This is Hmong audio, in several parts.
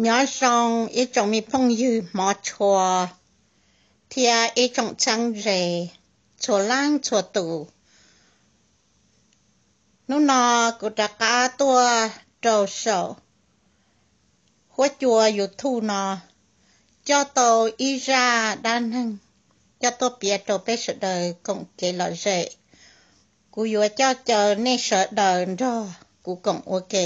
Nyob zoo ib tsoom me phooj ywg hmov tshua thiab ib tsoom txheeb ze txhua leej txhua tus. Hnub no kuv rov qab tuaj rau saum huab cua YouTube no, coj tau ib zaj dab neeg coj tuaj piav rau peb sawv daws koom kev lom zem. Kuv yuav coj caw nej sawv daws nrog kuv koom ua ke.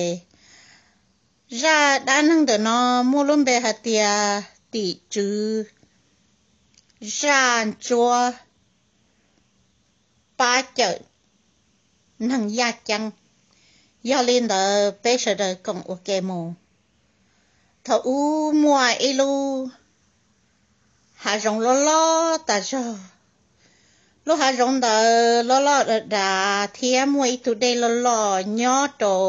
Zaj dab neeg ntawm no muaj lub npe hais tias tim tswv zaj ntsuab pab cawm neeg yaj ceeb. Yog li ntawd peb sawv daws koom ua ke mus. Thaum ub muaj ib lub hav zoov loj loj tas zog. Lub hav zoov ntawd loj loj dav dav thiab muaj ib tug dej loj loj nyob rau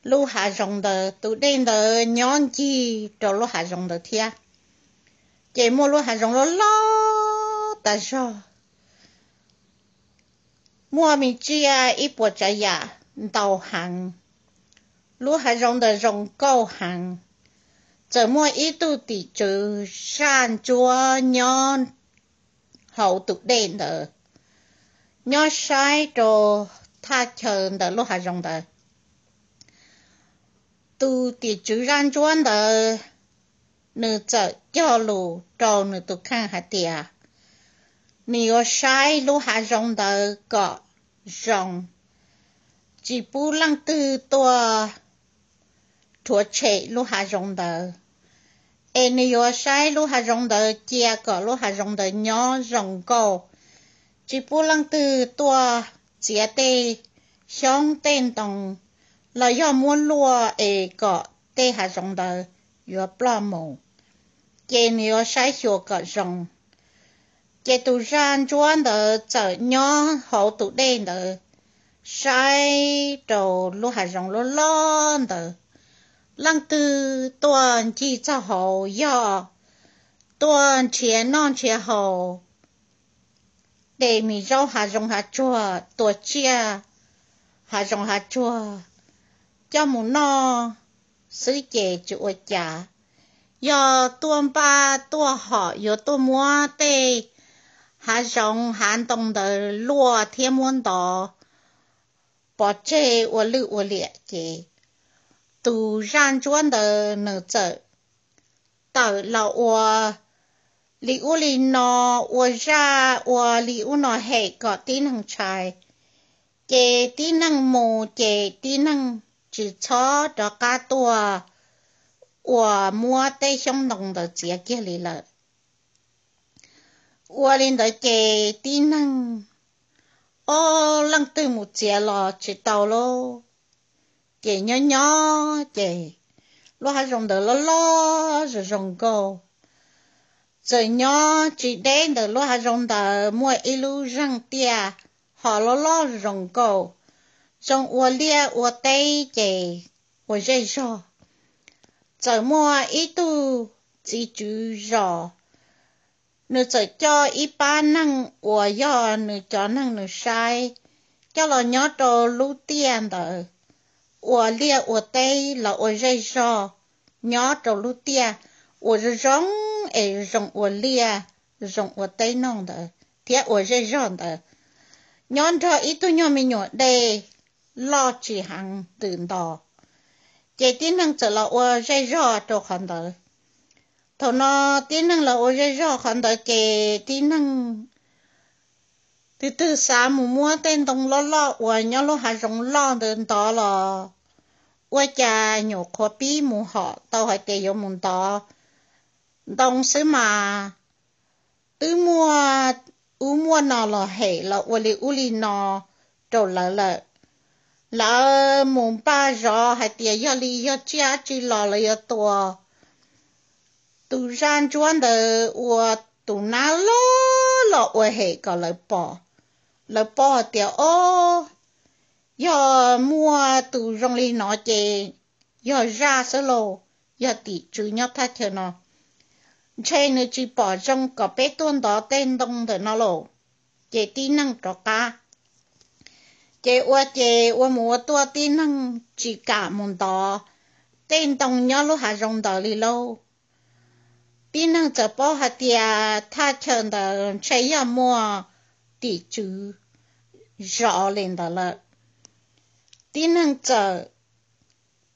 lub hav zoov ntawd, tus dej ntawd nyob ncig rau lub hav zoov ntawd thiab. Ces muaj lub hav zoov loj loj tas zog, muaj me tsiaj ib puas tsav yam ntau heev. Lub hav zoov ntawd zoo nkauj heev. Txawm muaj ib tug tim tswv zaj ntsuab nyob hauv tus dej ntawd, nyob saib rau thaj chaw ntawm lub hav zoov ntawd. Tus tim tswv zaj ntsuab ntawd, nws txawm cog lus rau nws tus kheej hais tias nws yuav saib lub hav zoov ntawd kom zoo, tsis pub leej twg tuaj rhuav tshem lub hav zoov ntawd, es nws yuav saib lub hav zoov ntawd cia kom lub hav zoov ntawd nyob zoo nkauj, tsis pub leej twg tuaj txiav tej xyoob tej ntoo los yog muab luaj es kom tej hav zoov ntawd yuav ploj mus, ces nws yuav saib xyuas kom zoo. Ces tus zaj ntsuab ntawd txawm nyob hauv tus dej ntawd, saib rau lub hav zoov loj loj ntawd. Leej twg tuaj ncig txog hauv, yog tuaj nrhiav noj nrhiav haus, de me zaub hav zoov hav tsuag, tua tsiaj hav zoov hav tsuag coj mus noj xwb ces tsis ua cas. Yog tuaj npaj tuaj hom yuav tuaj muab tej hav zoov hav ntoo ntawd luaj thiab muab ntov pov tseg ua lwj ua liam ces tus zaj ntsuab ntawd nws txawm tawm los ua li ub li no, ua zaj ua li ub no hem kom tib neeg ntshai. Ces tib neeg mus ces tib neeg tsis txhob rov qab tuaj ua muab tej xyoob ntoo ntawd txiav kiag li lawm. Ua li ntawd ces tib neeg ob leej twg mus txiav los tsis tau lauj. Ces nyob nyob ces lub hav zoov ntawd loj loj zoo zoo nkauj. Txawm nyob tsis deb ntawm lub hav zoov ntawd muaj ib lub zeeg tiaj ho loj loj zoo nkauj, zoo ua liaj ua teb ces ua zej zog. Txawm muaj ib tug txiv tswv zos, nws txawm coj ib pab neeg uas yog nws cov neeg nws saib coj los nyob rau lub tiaj ntawd, ua liaj ua teb los ua zej zog nyob rau lub tiaj uas zoo zoo es zoo ua liaj, zoo ua teb noj ntawd thiab ua zej zog ntawd, nyob nrog ib tug nyuag me nyuam dej loj tsis heev ntws nto. Ces tib neeg txawm los ua zej zog rau qhov ntawd. Thaum no tib neeg los ua zej zog qhov ntawd ces tib neeg twg twg xav mus muab tej ntoo loj loj uas nyob lub hav zoov loj ntawd ntov los ua cas nyuam qhuav pib mus hom tau hais tias yuav mus ntov ntoo xwb mas twb muaj ub muaj no los hem los ua li ub li no rau lawv lawm. Lawv mus npaj zov hais tias yog li yog tsiaj dab tsi los lawv yuav tua. Tus zaj ntsuab ntawd ua tus nab loj los ua hem kom lawv pom. Lawv pom hais tias, ob, yog muaj tus zoo li no ces yog zaj xwb lauj, yog tim tswv nyob thaj chaw no. Ntshe nws tsis pom zoo kom peb tuaj ntov tej ntoo ntawm no lauj. Ces tib neeg rov qab. Ces ua ces ua mus ua tuaj tib neeg tsis kam mus ntov, tej ntoo nyob lub hav zoov ntawd li lauj. Tib neeg txawm paub hais tias thaj chaw ntawd ntshe yog muaj tim tswv zov li ntawd lawm. Tib neeg txawm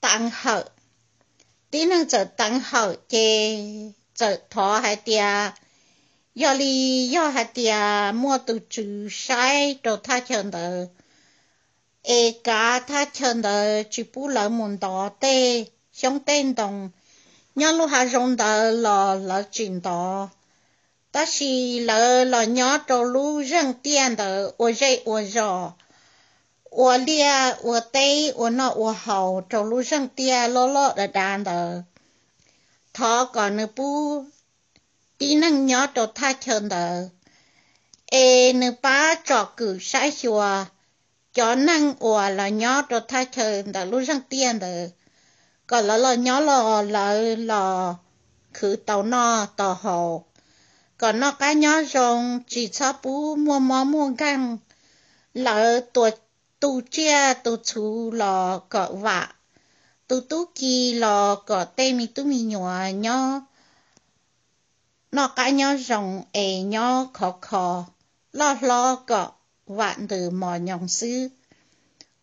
teev hawm, tib neeg txawm teev hawm ces txawm thov hais tias yog li, yog hais tias muaj tus tswv saib rau thaj chaw ntawd es kav thaj chaw ntawd tsis pub lawv mus ntov tej xyoob tej ntoo nyob lub hav zoov ntawd los lawv tsis ntov, tab sis lawv los nyob rau lub zeej tiaj ntawd ua zej ua zos, ua liaj ua teb ua noj ua haus rau lub zeej tiaj loj loj dav dav ntawd. Thov kom nws pub tib neeg nyob rau thaj chaw ntawd es nws pab tsom kwm saib xyuas cov neeg uas los nyob rau thaj chaw ntawm lub zeej tiaj ntawd, kom lawv los nyob los lawv los khwv tau noj tau haus, kom noj qab nyob zoo, tsis txhob pub muaj mob muaj nkeeg. Lawv tua tu tsiaj tu txhu los kom vam, tu tub ki los kom tej me tub me nyuam nyob noj qab nyob zoo es nyob khov kho, loj hlob kom vam ntws mos nyoos xwb.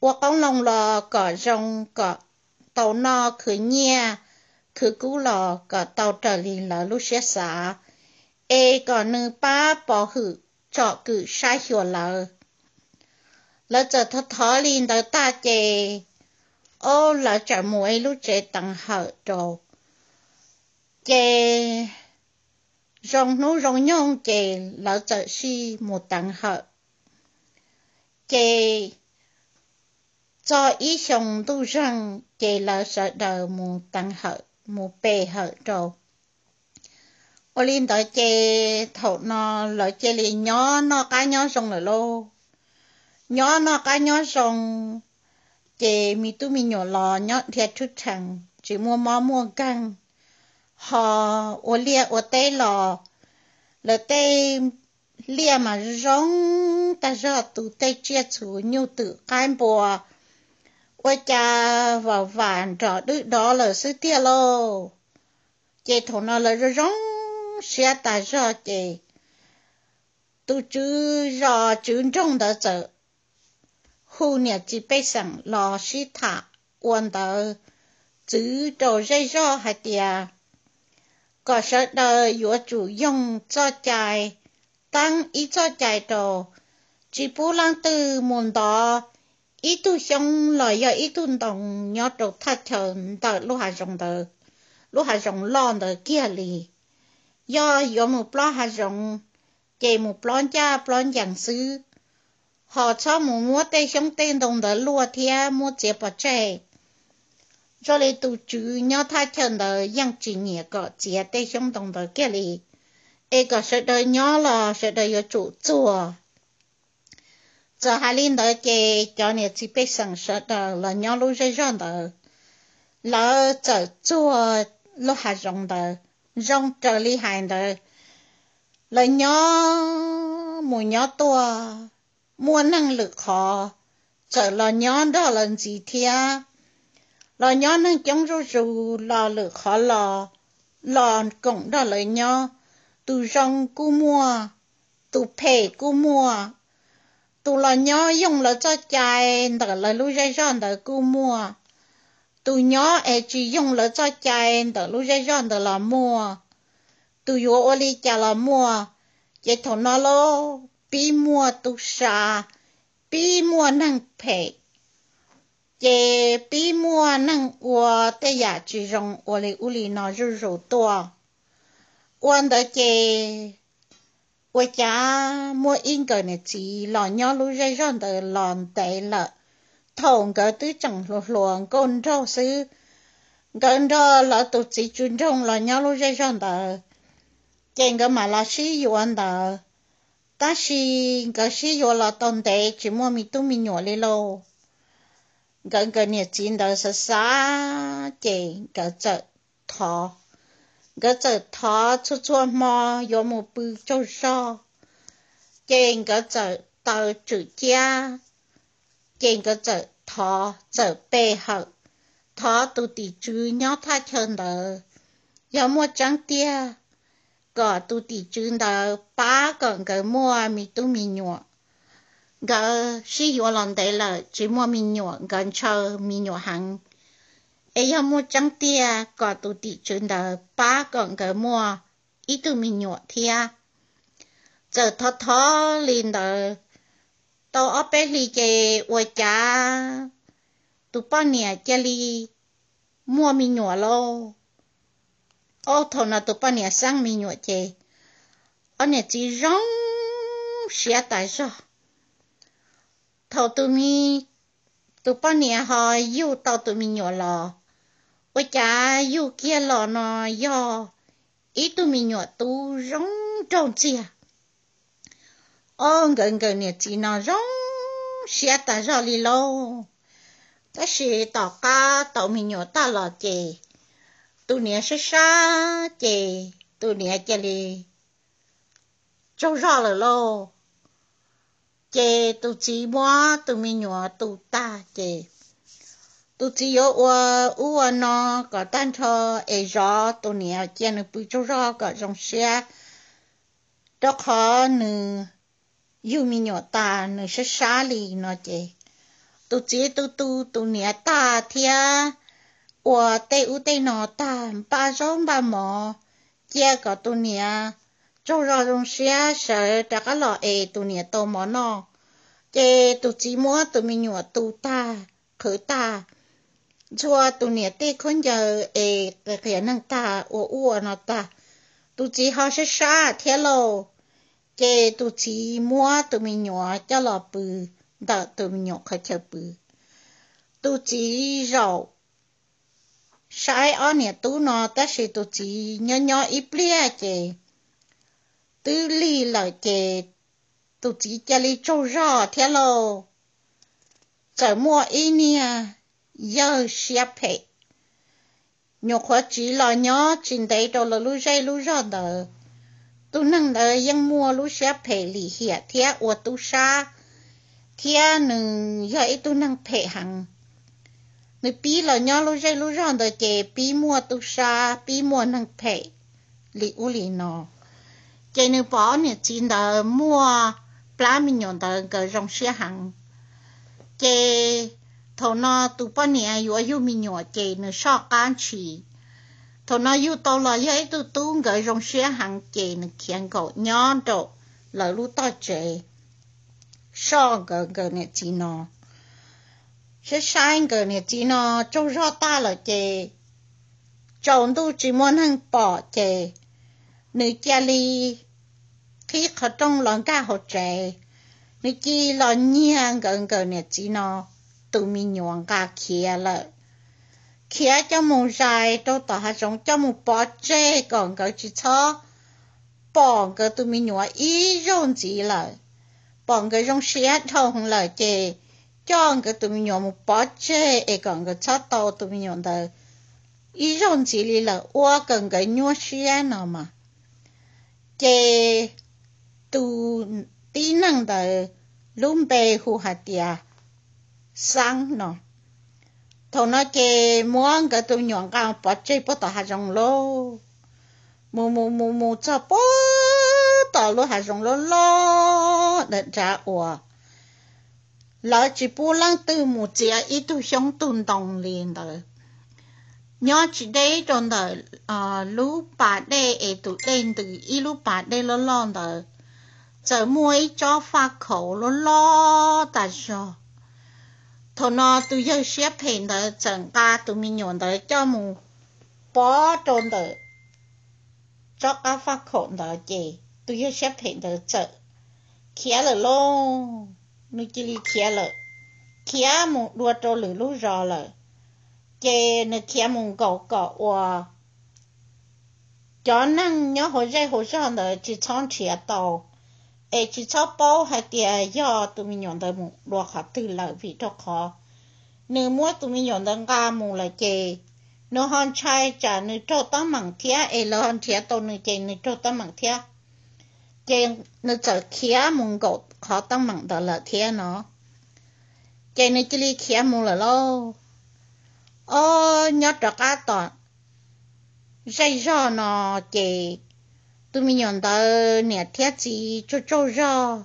Ua qoob loo los kom zoo, kom tau noj khwv nyiaj, khwv kub los kom tau raws li lawv lub siab xav, es kom nws pab pov hwm tsom kwm saib xyuas lawv. Lawv txawm thov thov li ntawd tag ces, ob, lawv txawm mus ib lub tsev teev hawm rau. Ces zoo hnub zoo nyoog ces lawv txawm sij mus teev hawm. Ces txog ib xyoo ntuj zeeg ces lawv sawv daws mus teev hawm mus pe hawm rau. Ua li ntawd ces thaum no lawv cia li nyob noj qab nyob zoo lawm lauj. Nyob noj qab nyob zoo, ces me tub me nyuam los nyob dhia tshwj tsheej, tsis muaj mob muaj nkeeg, ho ua liaj ua teb los lawv tej liaj mas zoo tag zog, tu tej tsiaj txhu nyuj twm qaib npua, ua cas vam vam nrov dwb dov lawm xwb tiag lauj. Ces thaum no lawv zoo zoo siab tas zog ces tus tswv zos tswv nroog ntawd txawm hu niam txiv pej xeem los sib tham ua ntawv txwv rau zej zog hais tias kom sawv daws yuav tsum yoog txoj cai, teeb ib txoj cai rau, tsis pub leej twg mus ntov ib tug xyoob los yog ib tug ntoo nyob rau thaj chaw ntawm lub hav zoov ntawd, lub hav zoov loj ntawd kiag li. Yog yuav mus plob hav zoov, ces mus plob ncaj plob ncees xwb, ho txhob mus muab tej xyoob tej ntoo ntawd luaj thiab muab txiav pov tseg. Zoo li tus tswv nyob thaj chaw ntawd yeej tsis nyiam kom txiav tej xyoob ntoo ntawd kiag li, es kom sawv daws nyob los sawv daws yuav tsum txuag. Txawm hais li ntawd ces cov niam txiv pej xeem sawv daws los nyob lub zej zog ntawd, lawv txawm txuag lub hav zoov ntawd zoo raws li hais ntawd. Lawv nyob mus nyob tuaj, muaj neeg lwm qhov txawm los nyob nrog lawv ntxiv thiab. Los nyob neeg coob zuj zus los lwm qhov los, los koom nrog lawv nyob. Tus zoo kuj muaj, tus phem kuj muaj. Tus los nyob yoog lawv txoj cai ntawm lawv lub zej zog ntawd kuj muaj, tus nyob es tsis yoog lawv txoj cai ntawm lub zej zog ntawd los muaj, tus yuav ua li cas los muaj. Ces thaum no los pib muaj tub sab, pib muaj neeg phem, ces pib muaj neeg ua tej yam tsis zoo ua li ub li no zuj zus tuaj. Ua ntawd ces ua cas muaj ib nkawm niam txiv los nyob lub zej zog ntawd los ntev lawm. Thaum nkawd twb tseem hluas hluas nkauj nraug xwb, nkawd nrog lawv tus txiv tswv nroog los nyob lub zej zog ntawd, ces nkawd mam los sib yuav ntawd. Tab sis nkawd sib yuav los tau ntev tsis muaj me tub me nyuam li lauj. Nkawd nkawd niam txiv ntawd xav xav ces nkawd txawm thov, nkawd txawm thov txhua txhua hmo yuav mus pw tsaug zog, ces nkawd txawm taw tswm ciab, ces nkawd txawm thov txawm pe hawm, thov tus tim tswv nyob thaj chaw ntawd, yog muaj tseeb tiag, kom tus tim tswv ntawd pab kom nkawd muaj me tub me nyuam. Nkawd sib yuav los ntev lawm tsis muaj me nyuam, nkawd ntshaw me nyuam heev. Es yog muaj tseeb tiag kom tus tim tswv ntawd pab kom nkawd muaj ib tug me nyuam thiab. Txawm thov thov li ntawd tau ob peb hlis ces ua cas tus poj niam cia li muaj me nyuam lauj. Ob thaum no tus poj niam xeeb me nyuam ces ob niam txiv zoo siab tas zog. Thaum tus poj niam ho yug tau tus me nyuam los, ua cas yug kiag los no yog ib tug me nyuam tub zoo nraug ntxiag. Ob nkawd nkawm niam txiv no zoo siab tas zog li lauj. Tab sis tom qab tau me nyuam tag los ces tus niam sab sab ces tus niam cia li tsaug zog lawm lauj. Ces tus txiv muab tus me nyuam tu tag ces tus txiv yuav ua ub ua no kom tag nrho es zov tus niam cia nws pw tsaug zog kom zoo siab, rau qhov nws yug me nyuam tas nws sab sab li no ces tus txiv tu tu tus niam tag thiab ua tej ub tej no tag npaj zaub npaj mov cia kom tus niam tsaug zog zoo siab sawv rov qab los es tus niam tau mov noj. Ces tus txiv muab tus me nyuam tu tag, qhwv tag, ntxhua tus niam tej khaub ncaws es qias qias neeg tag ua ub ua no tag, tus txiv ho sab sab thiab lauj. Ces tus txiv muab tus me nyuam coj los pw ntawm tus me nyuam qhov chaw pw. Tus txiv zaum saib ob niam tub no tab sis tus txiv nyob nyob ib pliag ces twb lig lawm ces tus txiv cia li tsaug zog thiab lauj. Txawm muaj ib niag yawg siab phem nyuam qhuav tsiv los nyob tsis ntev rau lawv lub zej lub zog ntawd. Tus neeg ntawd yeej muaj lub siab phem lim hiam thiab ua tub sab, thiab nws yog ib tug neeg phem heev. Nws pib los nyob lub zej lub zog ntawd ces pib muaj tub sab, pib muaj neeg phem li ub li no. Ces nws pom ob niam txiv ntawd muaj plab me nyuam ntawd nkawd zoo siab heev. Ces thaum no tus poj niam yuav yug me nyuam ces nws soj qab ntshis. Thaum no yug tau los yog ib tug tub nkawd zoo siab heev ces nws khiav nkaum nyob rau lawv lub toj tsev soj nkawd nkawm niam txiv no. Saib saib nkawm niam txiv no tsaug zog tag lawm ces tsaus ntuj tsis muaj neeg pom ces nws cia li qhib qhov rooj los nkag hauv tsev. Nws cia li los nyiag nkawd nkawm niam txiv no tus me nyuam nqa khiav lawm. Khiav coj mus zais rau tom hav zoov coj mus pov tseg kom nkawd tsis txhob pom nkawd tus me nyuam ib zaug ntxiv lawm. Pom nkawd zoo siab dhau heev lawm ces coj nkawd tus me nyuam mus pov tseg es kom nkawd txhob tau tus me nyuam ntawd ib zaug ntxiv li lawm ua kom nkawd nyuaj siab no mas. Ces tus tib neeg ntawd lub npe hu hais tias Xab no. Thaum no ces muab nkawd tus me nyuam nqa pov tseg puag tom hav zoov lauj. Mus mus mus mus txog puag tom lub hav zoov loj loj nram nrad uas lawv tsis pub leej twg mus txiav ib tug xyoob tug ntoo li ntawd. Nyob tsis deb rau ntawm lub pas dej es tus dej ntws ib lub pas dej loj loj ntawd, txawm muaj ib tsob faj khaum loj loj tas zog. Thaum no tus yawg siab phem ntawd txawm nqa tus me nyuam ntawd coj mus pov rau ntawm tsob qab faj khaum ntawd ces tus yawg siab phem ntawd txawm khiav lawm lauj. Nws cia li khiav lawm, khiav mus dua rau lwm lub zos lawm. Ces nws khiav mus nkaum kom uas cov neeg nyob hauv zej hauv zog ntawd tsis txhob nrhiav tau, es tsis txhob paub hais tias yog tus me nyuam ntawd mus dua qhov twg lawm vim rau qhov nws muab tus me nyuam ntawd nqa mus lawm ces nws ho ntshai tsam nws raug teeb meem thiab es lawv ho nrhiav tau nws ces nws raug teeb meem thiab. Ces nws txawm khiav mus nkaum qhov teeb meem ntawd lawm thiab no. Ces nws cia li khiav mus lawm lauj. Ob, nyob rov qab tom zej zog no ces tus me nyuam ntawd niam thiab txiv tsaug tsaug zog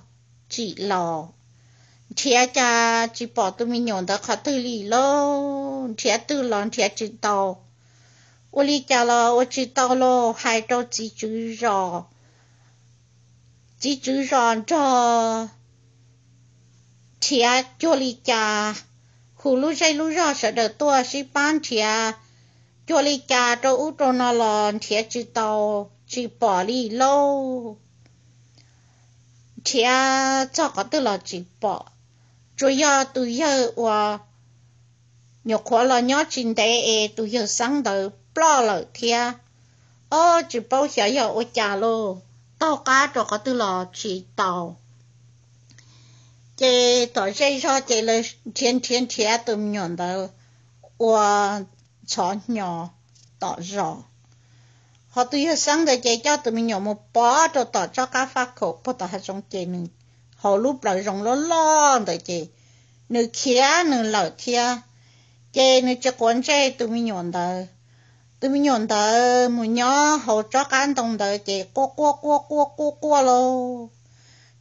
tsim los, nrhiav cas tsis pom tus me nyuam ntawd qhov twg li lauj, nrhiav twg los nrhiav tsis tau. Ua li cas los ua tsis tau los hais rau txiv tswv zos, txiv tswv zos nrog nrhiav cuag li cas, hu lub zej lub zog sawv daws tuaj sib pab nrhiav cuag li cas rau ub rau no los nrhiav tsis tau, tsis pom li lauj. Nrhiav txog qhov twg los tsis pom, tsuas yog tus yawg uas nyuam qhuav los nyob tsis ntev es tus yawg xeeb ntawd ploj lawm thiab. Ob, tsis paub xyov yog ua cas los taug qab rau qhov twg los tsis tau. Ces tom zej zog ces lawv nrhiav nrhiav nrhiav tus me nyuam ntawd ua ntxhov hnyo tom zos. Ho tus yawg xeeb ntawd ces coj tus me nyuam mus pov rau tom tsob qab faj khaum puag tom hav zoov ces nws hauv lub plawv zoov loj loj ntawd ces nws khiav nws lawm thiab. Ces nws tsis quav ntsej tus me nyuam ntawd. Tus me nyuam ntawd mus nyob hauv tsob qab ntoo ntawd ces quaj quaj quaj quaj quaj quaj lauj.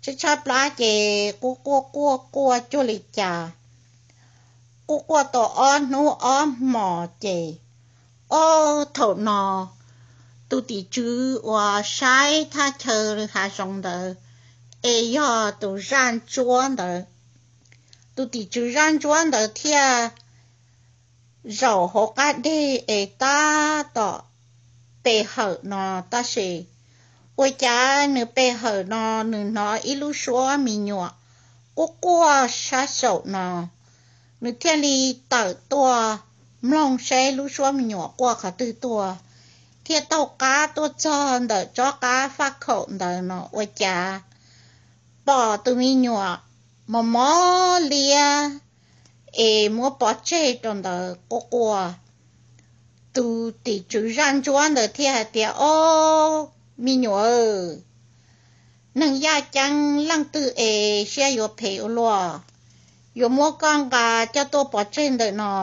Tshaib tshaib plab ces quaj quaj quaj quaj cuag li cas, quaj quaj tau ob hnub ob hmos ces, ob, thaum no tus tim tswv uas saib thaj chaw hav zoov ntawd es yog tus zaj ntsuab ntawd. Tus tim tswv zaj ntsuab ntawd thiaj zaum hauv qab deg es tab tom pe hawm no, tab sis ua cas nws pe hawm no nws hnov ib lub suab me nyuam quaj quaj sab saum no. Nws thiaj li tawm tuaj mloog seb lub suab me nyuam quaj qhov twg tuaj, thiaj taug qab tuaj txog ntawm tsob qab faj khaum ntawd no ua cas pom tus me nyuam mos mos liab es muab pov tseg rau ntawd quaj quaj. Tus tim tswv zaj ntsuab ntawd thiaj hais tias, ob, me nyuam, neeg yaj ceeb leej twg es siab yuav phem ua luaj, yuav muab koj nqa coj tuaj pov tseg ntawm no.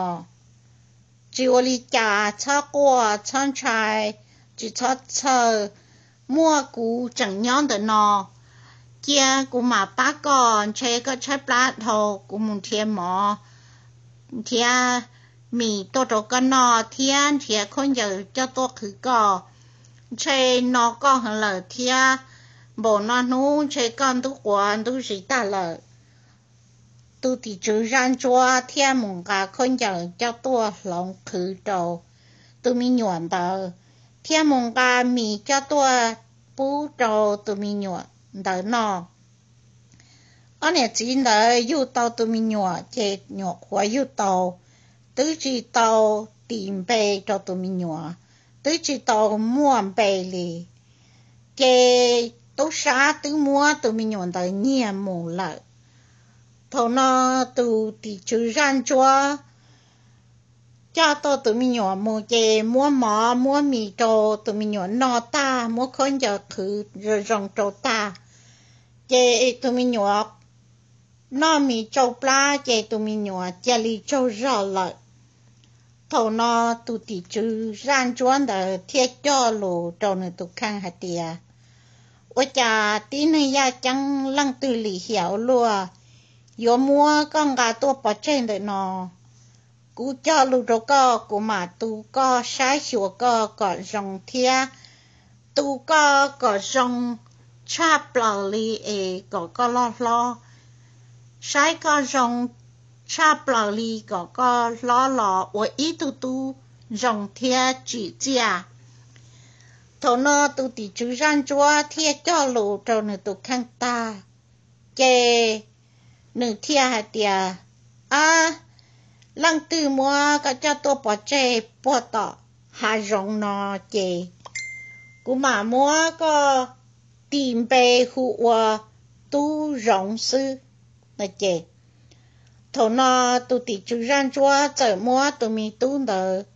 Tsis ua li cas, txhob quaj txhob ntshai, tsis txhob txhawj, muaj kuv tseem nyob ntawm no, cia kuv mam pab koj, ntshe koj tshaib plab dhau, kuv mus nrhiav mov nrhiav mis tuaj rau koj noj thiab nrhiav khaub ncaws coj tuaj qhwv koj. Ntshe no koj heev lawm thiab, npaum no hnub ntshe koj ntub quav ntub zis tag lawm. Tus tim tswv zaj ntsuab thiaj mus nqa khaub ncaws coj tuaj hloov qhwv rau tus me nyuam ntawd, thiaj mus nqa mis coj tuaj pub rau tus me nyuam ntawd noj. Ob niam txiv ntawd yug tau tus me nyuam ces nyuam qhuav yug tau, twb tsis tau tis npe rau tus me nyuam, twb tsis tau muaj npe li. Ces tub sab twb muab tus me nyuam ntawd nyiag mus lawm. Thaum no tus tim tswv zaj ntsuab coj tau tus me nyuam mus ces muab mov muab mis rau tus me nyuam noj tag, muab khaub ncaws qhwv zoo zoo rau tag, ces tus me nyuam noj mis tsau plab ces tus me nyuam cia li tsaug zog lawm. Thaum no tus tim tswv zaj ntsuab ntawd thiaj cog lus rau nws tus kheej hais tias, ua cas tib neeg yaj ceeb leej twg lim hiam ua luaj, yuav muab koj nqa tuaj pov tseg ntawm no. Kuv cog lus rau koj, kuv mam tu koj, saib xyuas koj kom zoo thiab tu koj kom zoo tshaj plaws li es kom koj loj hlob. Saib koj zoo tshaj plaws li kom koj hlob los ua ib tug tub zoo thiab tsim txiaj. Thaum no tus tim tswv zaj ntsuab thiaj cog lus rau nws tus kheej tag, ces nws thiaj hais tias, ab, leej twg muab koj coj tuaj pov tseg puag tom hav zoov no ces kuv mam muab koj tis npe hu ua Tub Zoov xwb no ces. Thaum no tus tim tswv zaj ntsuab txawm muab tus me tub ntawd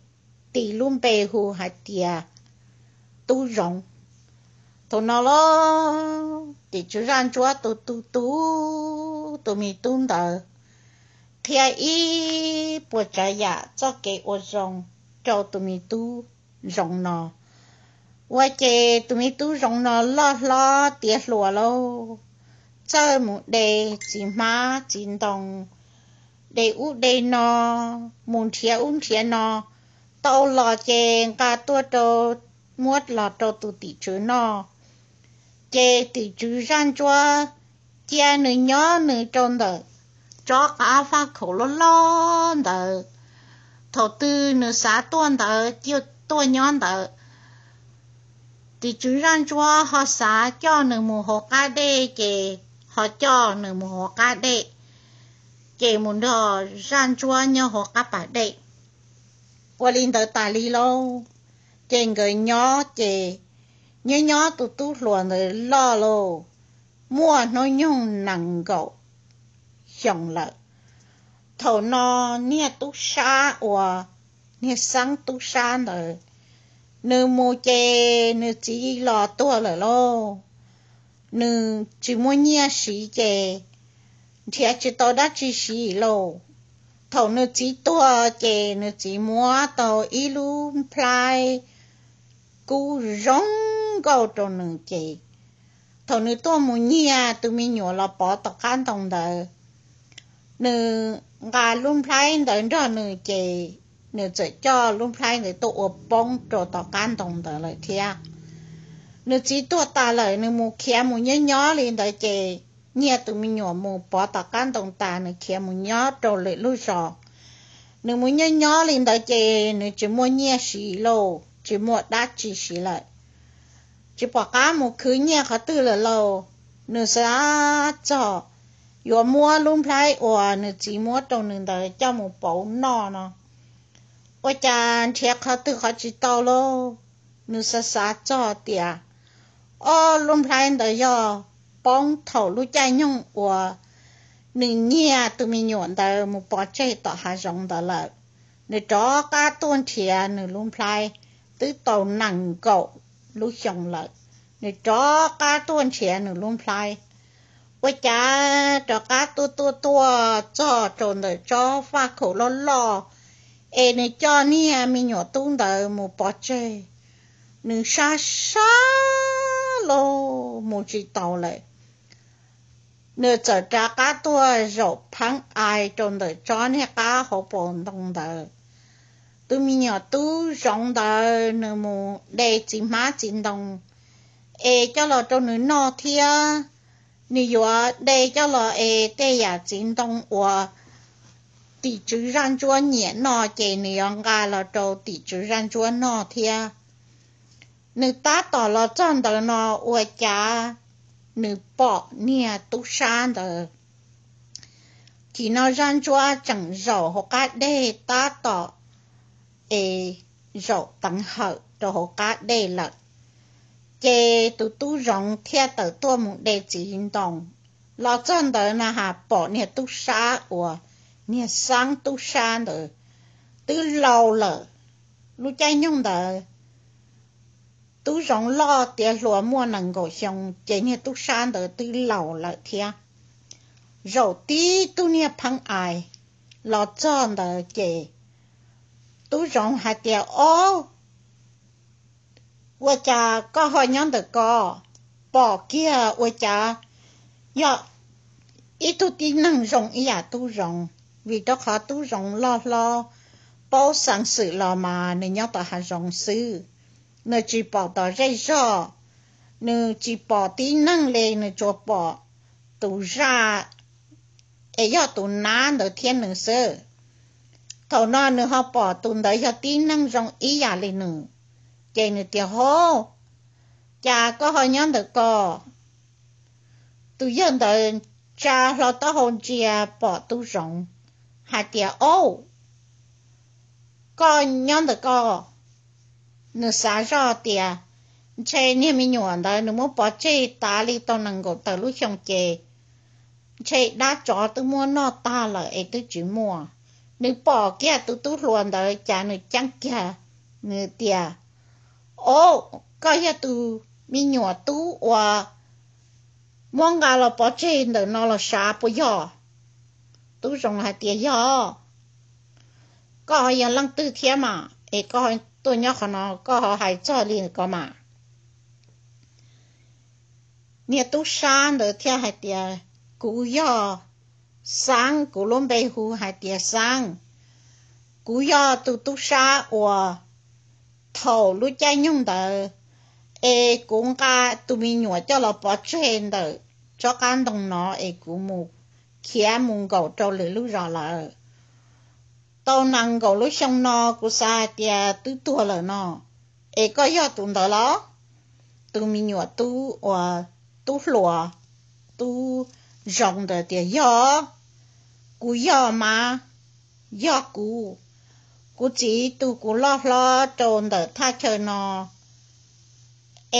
tis lub npe hu hais tias Tub Zoov. Thaum no los tim tswv zaj ntsuab tus tu tu tus me tub ntawd qhia ib puas tsav yam txoj kev ua zoo rau tus me tub zoov no. Ua ces tus me tub zoov no loj hlob tiav hluas lauj, txawj mus de txiv hmab txiv ntoo, de ub de no, mus nrhiav ub nrhiav no, tau los ces nqa tuaj rau, muab los rau tus tim tswv noj. Ces tim tswv zaj ntsuab cia nws nyob nws rau ntawm tsob qab faj khaum loj loj ntawd. Thaum twg nws xav tuaj ntawd cia tuaj nyob ntawd. Tim tswv zaj ntsuab ho xav coj nws mus hauv qab dej ces ho coj nws mus hauv qab dej, ces mus nrog zaj ntsuab nyob hauv qab pas dej. Ua li ntawd tas li lauj, ces nkawd nyob ces nyob nyob tus tub hluas ntawd loj lauj, muaj hnub nyoog nees nkaum xyoo lawm. Thaum no niag tub sab uas, niag xeeb tub sab ntawd, nws mus ces nws txiv los tuag lawm lauj. Nws tsis muaj nyiaj siv ces nrhiav tsis tau dab tsi siv lauj. Thaum nws txiv tuag ces nws txiv muab tau ib lub nplhaib kub zoo nkauj rau nws ces thaum nws tuaj mus nyiag tus me nyuam los pov tom qab ntoo ntawd, nws nqa lub nplhaib ntawd nrog nws ces nws txawm coj lub nplhaib ntawd tuaj ua poob rau tom qab ntoo ntawd lawm thiab. Nws txiv tuag tas lawm nws mus khiav mus nyob nyob li ntawd ces nyiag tus me nyuam mus pov tom qab ntoo tas nws khiav mus nyob rau lwm lub zos. Nws mus nyob nyob li ntawd ces nws tsis muaj nyiaj siv lauj, tsis muaj dab tsi siv lawm, tsis pom qab mus khwv nyiaj qhov twg lawm lauj. Nws xav txog yuav muab lub nplhaib uas nws txiv muab rau nws ntawd coj mus pauv noj no, ua cas nrhiav qhov twg qhov tsis tau lauj. Nws xav xav txog tias ob lub nplhaib ntawd yog poob thaum lub caij nyoog uas nws nyiag tus me nyuam ntawd mus pov tseg tom hav zoov ntawd lawm. Nws rov qab tuaj nrhiav nws lub nplhaib, twb tau nees nkaum lub xyoo lawm, nws rov qab tuaj nrhiav nws lub nplhaib. Ua cas rov qab tuaj tuaj tuaj txog rau ntawm tsob faj khaum loj loj es nws coj niag me nyuam tub ntawd mus pov tseg. Nws sab sab los mus tsis tau lawm. Nws txawm rov qab tuaj zaum pheeb ai rau ntawm tsob niag qab hauv paus ntoo ntawd. Tus me nyuam tub zoov ntawd nws mus de txiv hmab txiv ntoo es coj los rau nws noj thiab. Nws yuav de coj los es tej yam txiv ntoo uas tim tswv zaj ntsuab nyiam noj ces nws yuav nqa los rau tim tswv zaj ntsuab noj thiab. Nws tab tom los txog ntawd no ua cas nws pom niag tub sab ntawd. Chim no zaj ntsuab tseem zaum hauv qab deg tab tom es zaum teev hawm rau hauv qab dej lawm. Ces tus tub zoov thiaj tawm tuaj mus de txiv ntoo. Los txog ntawd na has pom niag tub sab uas niag xeeb tub sab ntawd twb laus lawm. Lub caij nyoog ntawd tub zoov loj tiav hluas muaj nees nkaum xyoo ces niag tub sab ntawd twb laus lawm thiab. Zaum tib tug niag pheeb ai los txog ntawd ces tub zoov hais tias, Ob, ua cas koj ho nyob ntawm ko? Pom kiag ua cas yog ib tug tib neeg zoo ib yam tub zoov, vim rau qhov tub zoov loj hlob paub xeev xwm los mas nws nyob tom hav zoov xwb, nws tsis pom tom zej zog, nws tsis pom tib neeg li, nws tsuas pom tus zaj es yog tus nab ntawd thiab nws xwb. Thaum no nws ho pom tus ntawd yog tib neeg zoo ib yam li nws, ces nws tias, Hov, cas koj ho nyob ntawm ko? Tus yawg ntawd tsa hlo taub hau ntsia pom tub zoov hais tias, Ob, koj nyob ntawm ko. Nws xav zoj tias ntshe niag me nyuam ntawd nws muab pov tseg tas li tau nees nkaum tawm lub xyoo ces ntshe dab tsov twb muab noj tag lawm es twb tsis muaj. Nws pom kiag tus tub hluas ntawd cas nws ceeb kiag, nws tias, Ob, koj yog tus me nyuam tub uas muab nqa los pov tseg ntawm no los sav puas yog? Tub Zoov hais tias, Yog, koj ho yog leej twg thiab mas es koj tuaj nyob qhov no, koj ho hais txog li ko mas? Niag tub sab ntawd thiaj hais tias, Kuv yog Xaab, kuv lub npe hu hais tias Xaab. Kuv yog tus tub sab uas thaum lub caij nyoog ntawd es kuv nqa tus me nyuam coj los pov tseg ntawm tsob qab ntoo no es kuv mus khiav mus nkaum rau lwm lub zos lawm. Tau nees nkaum lub xyoo no kuv xav hais tias twb tuag lawm no, es koj yog tus ntawd los? Tus me nyuam tub uas tub hluas, tub Zoov ntawd tias, Yog, kuv yog mas, yog kuv. Kuv txiv tu kuv loj hlob rau ntawm thaj chaw no,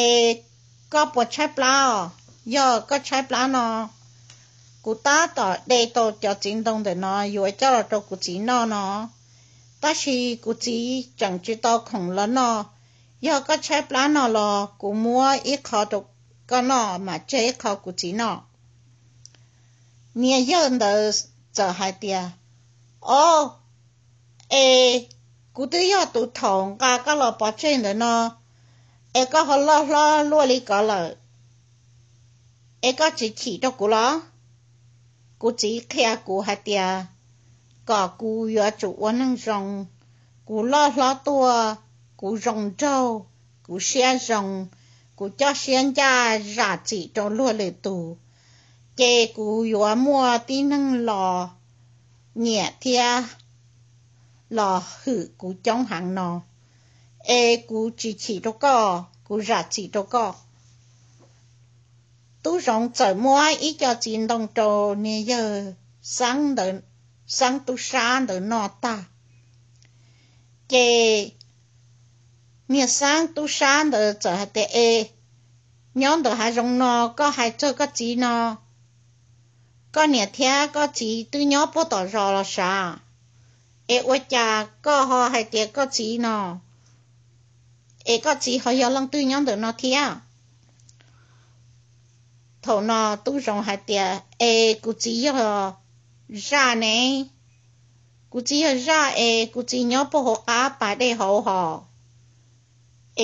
es koj puas tshaib plab? Yog koj tshaib plab no, kuv tab tom de tau cov txiv ntoo ntawm no yuav coj los rau kuv txiv noj no, tab sis kuv txiv tseem tsis tau khoom los noj. Yog koj tshaib plab no los kuv muab ib qho rau koj noj mas tseg ib qho kuv txiv noj. Niag yawg ntawd txawm hais tias, Ob, es kuv twb yog tus thaum nqa koj los pov tseg ntawm no, es koj ho loj hlob luaj li ko lawm, es koj tsis chim rau kuv los? Kuv txiv qhia kuv hais tias kom kuv yuav tsum ua neeg zoo, kuv loj hlob tuaj, kuv zoo nraug, kuv siab zoo, kuv coj siab ncaj zam txim rau luag lwm tus, ces kuv yuav muaj tib neeg los nyiam thiab los hwm kuv coob heev no, es kuv tsis chim rau koj, kuv zam txim rau koj. Tub Zoov txawm muab ib co txiv ntoo rau niag yawg Xaab ntawd, Xaab tub sab ntawd noj tag, ces niag Xaab tub sab ntawd txawm hais tias, Es nyob ntawm hav zoov no koj hais txog koj txiv no, koj niam thiab koj txiv twb nyob puag tom zos los sav, es ua cas koj ho hais tias koj txiv no, es koj txiv ho yog leej twg nyob ntawm no thiab? Thaum no Tub Zoov hais tias, Es kuv txiv yog zaj ne, kuv txiv yog zaj es kuv txiv nyob puag hauv qab pas dej hauv hos,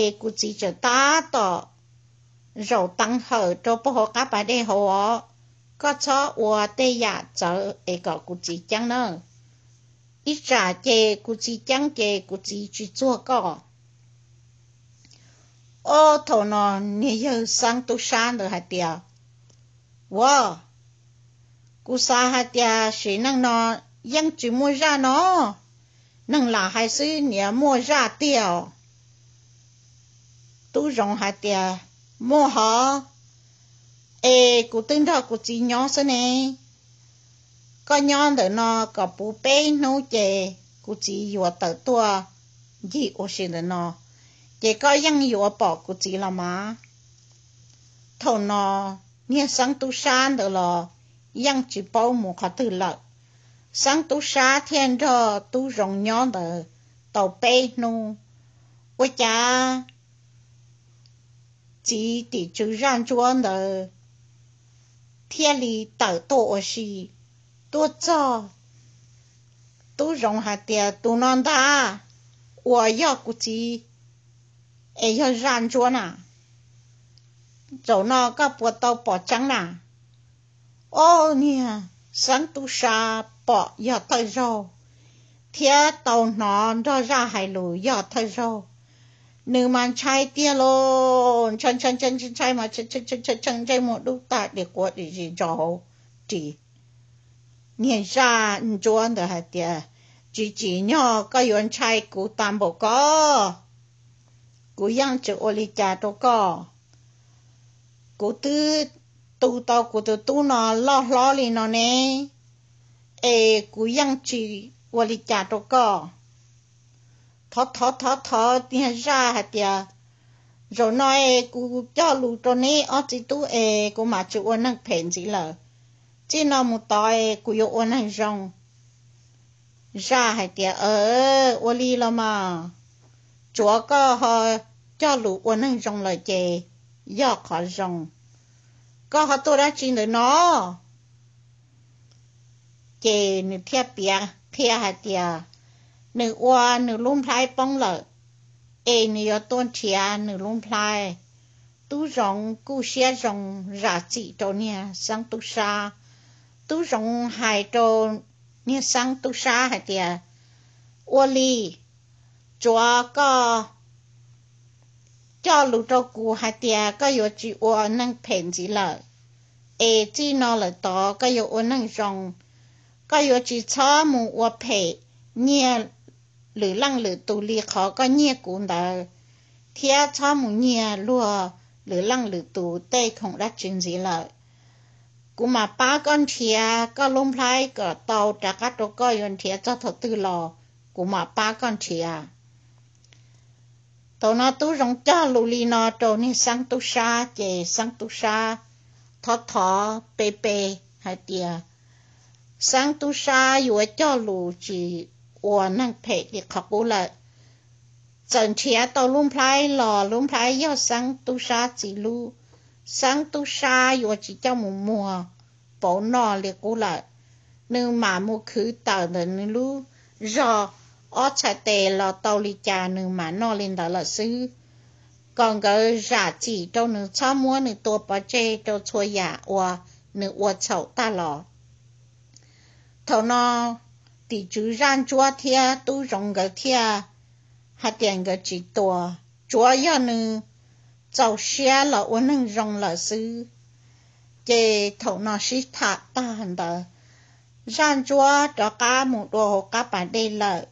es kuv txiv tseem tab tom zaum teev hawm rau puag hauv qab pas dej hauv os. Koj txhob ua tej yam txawv es kom kuv txiv ceeb na. Ib tsam ces kuv txiv ceeb ces kuv txiv tsis txuag koj. Ob, thaum no niag yawg Xaab tub sab ntawd hais tias, Ua, kuv xav hais tias sim neej no yeej tsis muaj zaj no, neeg lam hais xwb niaj muaj zaj tiag. Tub Zoov hais tias, Muaj hov, es kuv twb nrog kuv txiv nyob xwb ne. Koj nyob ntawm no kom puv peb hnub ces kuv txiv yuav tawm tuaj ncig ua si ntawm no, ces koj yeej yuav pom kuv txiv los mas. Thaum no niag Xaab tub sab ntawd los yeej tsis paub mus qhov twg lawm. Xaab tub sab thiaj nrog Tub Zoov nyob ntawd tau peb hnub, ua cas txiv tim tswv zaj ntsuab ntawd thiaj li tawm tuaj ua si. Tuaj txog, Tub Zoov hais tias, Tus no ntag uas yog kuv txiv, es yog zaj ntsuab na. Zaum no koj puas tau pom tseeb na? Ob, niag Xaab tub sab pom yog thawj zaug, thiab tau hnov nrog zaj hais lus yog thawj zaug. Nws mas ntshai tiag lauj, ntshai ntshai ntshai ntshai mas tshee ntsej muag dub tag, dim quav dim zis ntso hauv ris. Niag zaj ntsuab ntawd hais tias, Tsis tsim nyog koj yuav ntshai kuv tag npaum ko, kuv yeej tsis ua li cas rau koj. Kuv twb tu tau kuv tus tub no loj hlob li no ne, es kuv yeej tsis ua li cas rau koj. Thov thov thov thov niag zaj hais tias, Zaum no es kuv cog lus rau neb ob txiv tub es kuv mam tsis ua neeg phem ntxiv lawm. Txij no mus tod es kuv yuav ua neeg zoo. Zaj hais tias, Ua li los mas, tsuav koj ho cog lus ua neeg zoo lawm ces yog qhov zoo. Koj ho tuaj dab tsi ntawm no? Ces nws thiaj piav qhia hais tias nws ua nws lub nplhaib poob lawm, es nws yuav tuaj nrhiav nws lub nplhaib. Tub zoov kuj siab zoo zam txim rau niag xeeb tub sab. Tub zoov hais rau niag xeeb tub sab hais tias, ua li, tsuav koj cog lus rau kuv hais tias koj yuav tsis ua neeg phem ntxiv lawm, es txij no lawm tod koj yuav ua neeg zoo. Koj yuav tsis txhob mus ua phem nyiag lwm leej lwm tus li qhov koj nyiag kuv ntawd, thiab txhob mus nyiag luag lwm leej lwm tus tej khoom dab tsi ntxiv lawm. Kuv mam pab koj nrhiav koj lub nplhaib kom tau rov qab rau koj yuav nrhiav txog thaum twg los kuv mam pab koj nrhiav. Thaum no tub zoov cog lus li no rau niag xeeb tub sab ces xeeb tub sab thov thov pe pe hais tias xeeb tub sab yuav cog lus tsis ua neeg phem li qhov qub lawm. Txawm nrhiav tau lub nplhaib los lub nplhaib yog xeeb tub sab txiv lub, xeeb tub sab yuav tsis coj mus muag pauv noj li qub lawm. Nws mam mus khwv tawm ntawm nws lub zog ob txhais tes los tau li cas nws mam noj li ntawd lawm xwb, kom nkawd zam txim rau nws txhob muab nws tua pov tseg rau txhua yam uas nws ua txhaum tag los. Thaum no tim tswv zaj ntsuab thiab tub zoov nkawd thiaj hais tias nkawd tsis tua, tsuav yog nws txaus siab los ua neeg zoo lawm xwb. Ces thaum no sib tham tag ntawd, zaj ntsuab rov qab mus dua hauv qab pas dej lawm,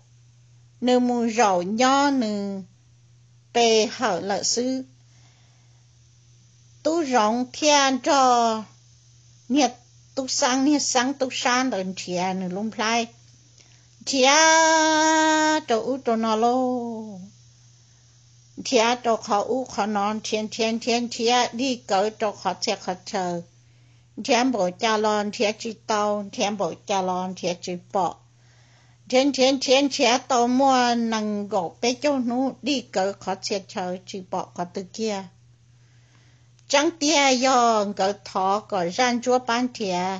nws mus zaum nyob nws pe hawm lawm xwb. Tub zoov thiaj nrog niag tub xeeb, niag xeeb tub sab ntawd nrhiav nws lub nplhaib, nrhiav rau ub rau no lauj, nrhiav rau qhov ub qhov no, nrhiav nrhiav nrhiav nrhiav dig kawv rau qhov txhia qhov chaw, nrhiav npaum cas los nrhiav tsis tau, nrhiav npaum cas los nrhiav tsis pom. Nrhiav nrhiav nrhiav nrhiav tau muaj nees nkaum peb caug hnub dig kawv qhov txhia chaw tsis pom qhov twg kiag. Tseeb tiag yog nkawd thov kom zaj ntsuab pab nrhiav,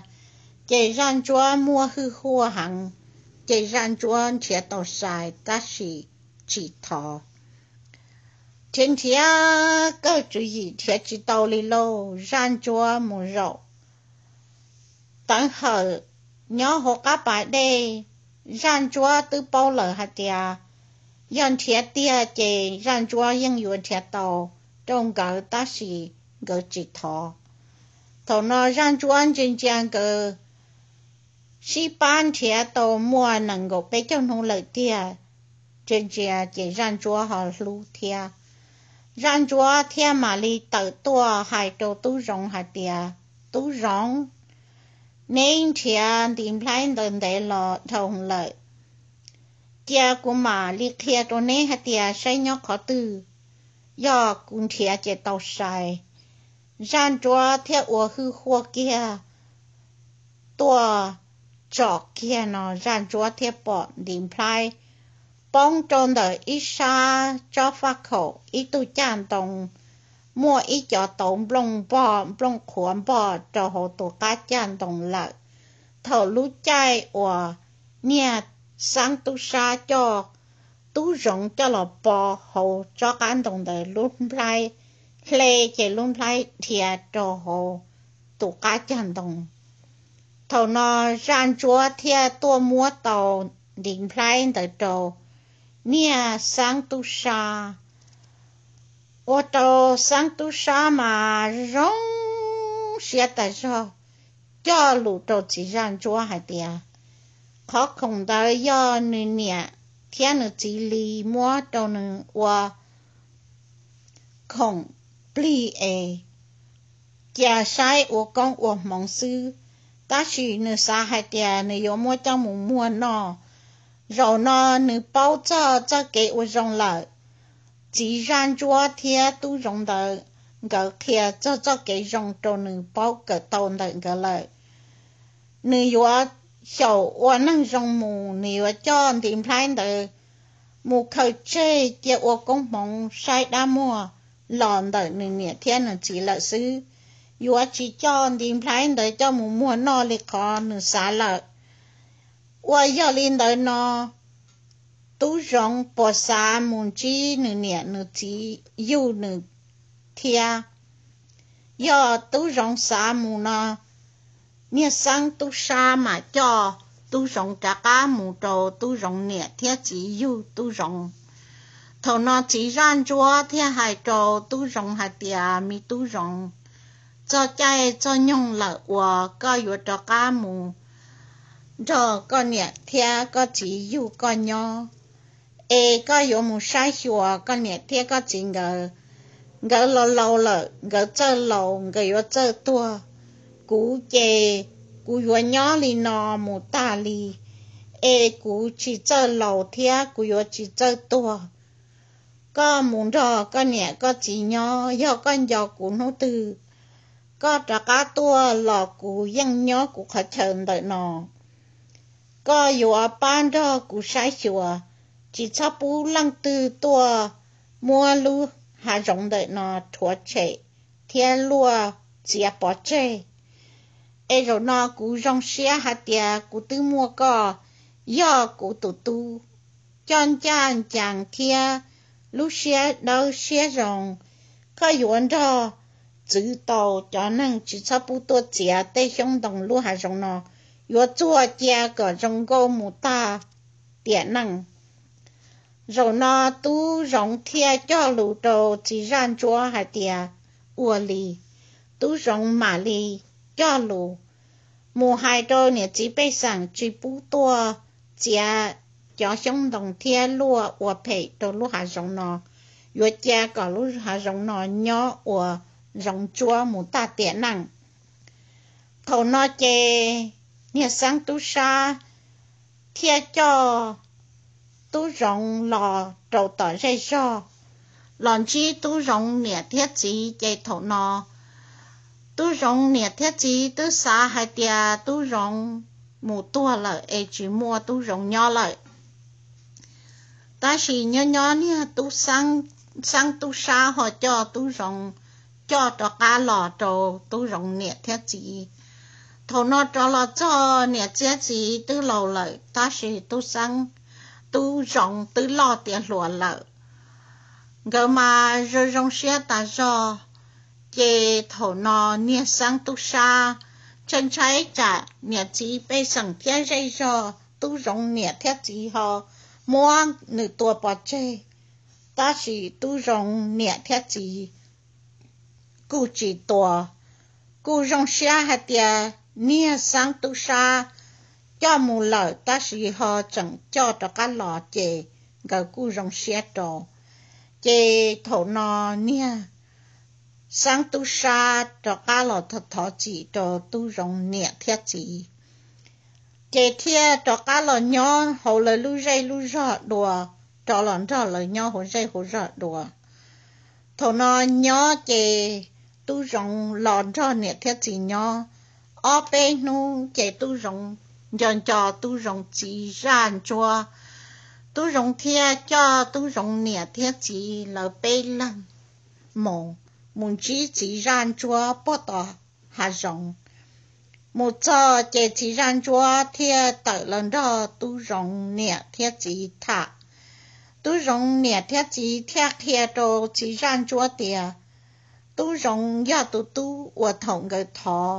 ces zaj ntsuab muaj hwj huaj heev, ces zaj ntsuab nrhiav tau sai tab sis tsis thov. Nrhiav nrhiav kawg tswv yim nrhiav tsis tau li lauj, zaj ntsuab mus zaum teev hawm nyob hauv qab pas dej. Zaj ntsuab twb paub lawm hais tias yog nrhiav tiag ces zaj ntsuab yeej yuav nrhiav tau rau nkawd tab sis nkawd tsis thov. Thaum no zaj ntsuab ntsia ntsia nkawd sib pab nrhiav tau muaj nees nkaum peb caug hnub lawm tiag, ntsia ntsia ces zaj ntsuab ho hlub thiab. Zaj ntsuab thiaj mam li tawm tuaj hais rau tub zoov hais tias, tub zoov, neb nrhiav ntiv nplhaib ntawd ntev los dhau lawm, cia kuv mam li qhia rau neb hais tias saib nyob qhov twg, yog kuv nrhiav ces tau sai. Zaj ntsuab thiaj ua hwj huaj kiag tuaj tsom kiag no zaj ntsuab thiaj pom ntiv nplhaib poob rau ntawm ib sab tsob faj khaum ib tug caj ntoo, muaj ib cov tauv nplooj npog nplooj qhuav npog rau hauv tus qab caj ntoo lawm. Thaum lub caij uas niag xeeb tub sab coj tub zoov coj los pov hauv tsob qab ntoo ntawd lub nplhaib hle ces lub nplhaib dhia rau hauv tus qab cag ntoo. Thaum no zaj ntsuab thiaj tuaj muab tau ntiv nplhaib ntawd rau niag xeeb tub sab. Ua rau xeeb tub sab mas zoo siab tas zog, cog lus rau txiv zaj ntsuab hais tias qhov khoom ntawd yog nws niam thiab nws txiv li muab rau nws ua khoom plig es cia saib ua koob ua hmoov xwb, tab sis nws xav hais tias nws yuav muab coj mus muag noj. Zaum no nws paub txog txoj kev ua zoo lawm. Txiv zaj ntsuab thiab tub zoov ntawd nkawd qhia txog txoj kev zoo rau nws paub kawm tau ntawm nkawd lawm. Nws yuav xyaum ua neeg zoo mus, nws yuav coj ntiv nplhaib ntawd mus khaws tseg cia ua koob hmoov saib dab muag los ntawm nws niam thiab nws txiv lawm xwb. Yuav tsis coj ntiv nplhaib ntawd coj mus muag noj li qhov nws xav lawm. Ua yog li ntawd no, Tub Zoov puas xav mus ntsib nws niam nws txiv yug nws thiab? Yog Tub Zoov xav mus no, niag xeeb tub sab mam coj Tub Zoov rov qab mus rau Tub Zoov niam thiab txiv yug Tub Zoov. Thaum no txiv zaj ntsuab thiaj hais rau Tub Zoov hais tias, Me Tub Zoov, txog caij txog nyoog lawm uas koj yuav rov qab mus nrog koj niam thiab koj txiv yug koj nyob, es koj yuav mus saib xyuas koj niam thiab koj txiv nkawd. Nkawd los laus lawm, nkawd txawj laus, nkawd yuav txawj tuag. Kuv ces kuv yuav nyob li no mus tag li, es kuv tsis txawj laus thiab kuv yuav tsis txawj tuag. Koj mus nrog koj niam koj txiv nyob, yog koj nco kuv hnub twg, koj rov qab tuaj los kuv yeej nyob kuv qhov chaw ntawm no. Koj yuav pab nrog kuv saib xyuas, tsis txhob pub leej twg tuaj muab lub hav zoov ntawm no rhuav tshem thiab luaj txiav pov tseg. Es zaum no kuv zoo siab hais tias kuv twb muaj koj yog kuv tus tub, coj ncaj ncees thiab lub siab dawb siab zoo. Koj yuav nrog txwv tau cov neeg tsis txhob pub tuaj txiav tej xyoob ntoo lub hav zoov no, yuav txuag cia kom zoo nkauj mus tag tiam neej. Zaum no Tub Zoov thiaj cog lus rau txiv zaj ntsuab hais tias, Ua li. Tub Zoov mam li cog lus mus hais rau niam txiv pej xeem tsis pub tuaj txiav cov xyoob ntoo thiab luaj ua phem rau lub hav zoov no, yuav cia kom lub hav zoov no nyob ua zoov ntsuab mus tag tiam neej. Thaum no ces niag xeeb tub sab thiaj coj Tub Zoov los rau tom zej zog, los ntsib Tub Zoov niam thiab txiv. Ces thaum no Tub Zoov niam thiab txiv twb xav hais tias Tub Zoov mus tuag lawm es tsis muaj Tub Zoov nyob lawm. Tab sis nyob nyob niag tub xeeb, xeeb tub sab ho coj Tub Zoov coj rov qab los rau Tub Zoov niam thiab txiv. Thaum no rov los txog niam thiab txiv twb laus lawm, tab sis tub xeeb, Tub Zoov twb loj tiav hluas lawm. Nkawd mas zoo zoo siab tas zog. Ces thaum no niag xeeb tub sab ntshai ntshai tsam niam txiv pej xeem thiab zej zog, Tub Zoov niam thiab txiv ho muab nws tua pov tseg. Tab sis Tub Zoov niam thiab txiv kuj tsis tua, kuj zoo siab hais tias niag xeeb tub sab coj mus lawm tab sis ho tseem coj rov qab los ces nkawd kuj zoo siab rau. Ces thaum no niag xeeb tub sab rov qab los thov txim rau Tub Zoov niam thiab txiv, ces thiaj rov qab los nyob hauv lawv lub zej lub zog dua, rov los nrog lawv nyob hauv zej hauv zog dua. Thaum no nyob ces Tub Zoov los nrog niam thiab txiv nyob ob peb hnub ces Tub Zoov nco nco Tub Zoov txiv zaj ntsuab. Tub Zoov thiaj coj Tub Zoov niam thiab txiv lawv peb leeg mus, mus ntsib txiv zaj ntsuab puag tom hav zoov. Mus txog ces txiv zaj ntsuab thiaj tawm los nrog Tub Zoov niam thiab txiv tham. Tub Zoov niam thiab txiv thiaj qhia rau txiv zaj ntsuab tias Tub Zoov yog tus tub uas thaum nkawd thov,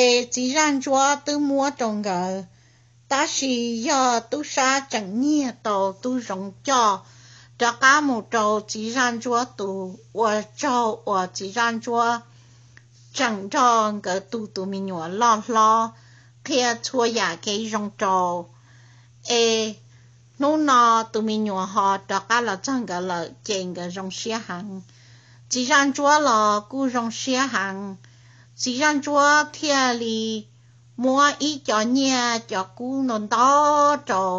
es txiv zaj ntsuab twb muab rau nkawd. Tab sis yog tub sab tseem nyiag tau Tub Zoov coj rov qab mus rau txiv zaj ntsuab tus, ua tsaug uas txiv zaj ntsuab tseem nrog nkawd tu tus me nyuam loj hlob, qhia txhua yam kev zoo rau. Es hnub no tus me nyuam ho rov qab los txog nkawd lawm ces nkawd zoo siab heev. Txiv zaj ntsuab los kuj zoo siab heev. Txiv zaj ntsuab thiaj li muab ib co nyiaj cov kub ntau ntau rau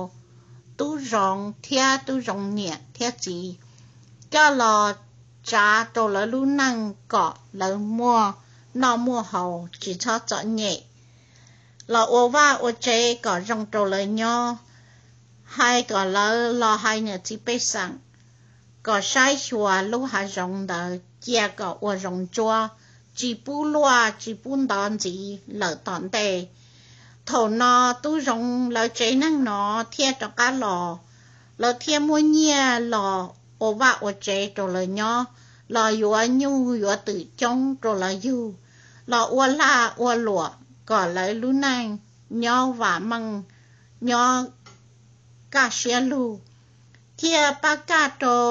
Tub Zoov thiab Tub Zoov niam thiab txiv coj los tsav rau lawv lub neej kom lawv muaj noj muaj haus tsis txhob txom nyem, los ua vaj ua tsev kom zoo rau lawv nyob. Hais kom lawv los hais niam txiv pej xeem kom saib xyuas lub hav zoov ntawd cia kom ua zoov ntsuab, tsis pub luaj tsis pub ntov ntxiv lawm tom ntej. Thaum no tub zoov lawv tsev neeg no thiaj rov qab los, lawv thiaj muab nyiaj los ua vaj ua tsev rau lawv nyob, los yuav nyuj yuav twm coob rau lawv yug, los ua lag ua luam kom lawv lub neej nyob vam meej, nyob kaj siab lug, thiaj pab kaj rau,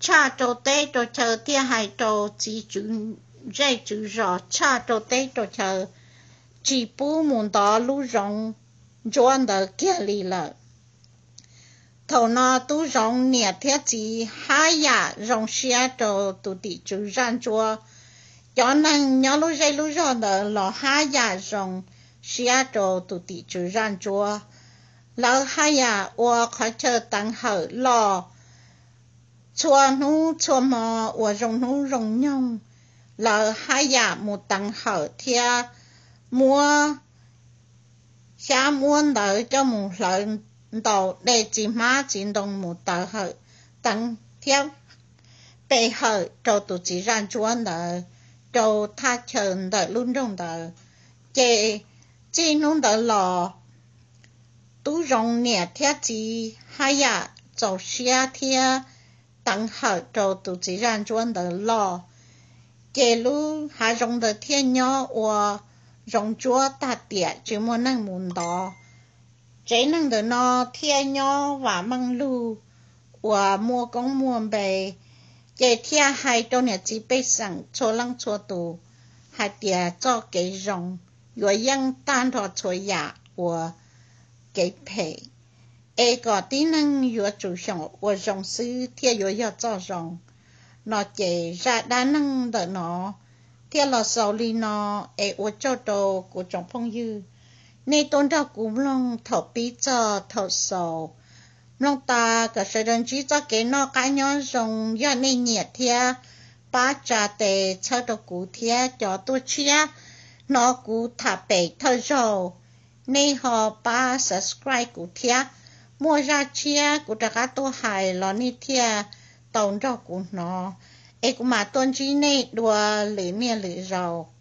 tshaj rau teb rau chaw, thiaj hais rau txiv tswv zej tswv zos tshaj rau teb rau chaw tsis pub mus ntov lub zoov ntsuab ntawd kiag li lawm. Thaum no tub zoov niam thiab txiv haj yam zoo siab rau tus tim tswv zaj ntsuab. Cov neeg nyob lub zej lub zog ntawd los haj yam zoo siab rau tus tim tswv zaj ntsuab. Lawv haj yam ua qhov chaw teev hawm loj, txhua hnub txhua hmo uas zoo hnub zoo nyoog, lawv haj yam mus teev hawm thiab muab xyab muab ntawv coj mus hlawv ntaus de txiv hmab txiv ntoo mus teev hawm, teev thiab pe hawm rau tus txiv zaj ntsuab ntawd rau thaj chaw ntawm lub nroog ntawd. Ces txij hnub ntawd los, tub zoov niam thiab txiv haj yam txaus siab thiab teev hawm rau tus txiv zaj ntsuab ntawd loj. Ces lub hav zoov ntawd thiaj nyob ua zoov ntsuab tag tiam tsis muaj neeg mus ntov. Tsev neeg ntawm no thiaj nyob vam meej lug uas muaj koob muaj npe. Ces thiaj hais rau niam txiv pej xeem txhua leej txhua tus hais tias txoj kev zoo yuav yeej tag nrho txhua yam uas kev phem, es kom tib neeg yuav tsum xyaum ua zoo xwb thiaj yuav yog txoj zoo. No ces zaj dab neeg ntawm no thiaj los xaus li no, es ua tsaug rau kuv tsoom phooj ywg nej tuaj nrog kuv mloog thaum pib txog thaum xaus. Mloog tas kom sawv daws ntsib txoj kev noj qab nyob zoo, yog nej nyiam thiab pab tsa tes txhawb rau kuv thiab cov tuaj tshiab hnov kuv tham pem thawj zaug, nej ho pab subscribe kuv thiab. Muaj zaj tshiab kuv rov qab tuaj hais los nej thiaj tau nrog kuv hnov, es kuv mam tuaj ntsib nej dua lwm niaj lwm zaus.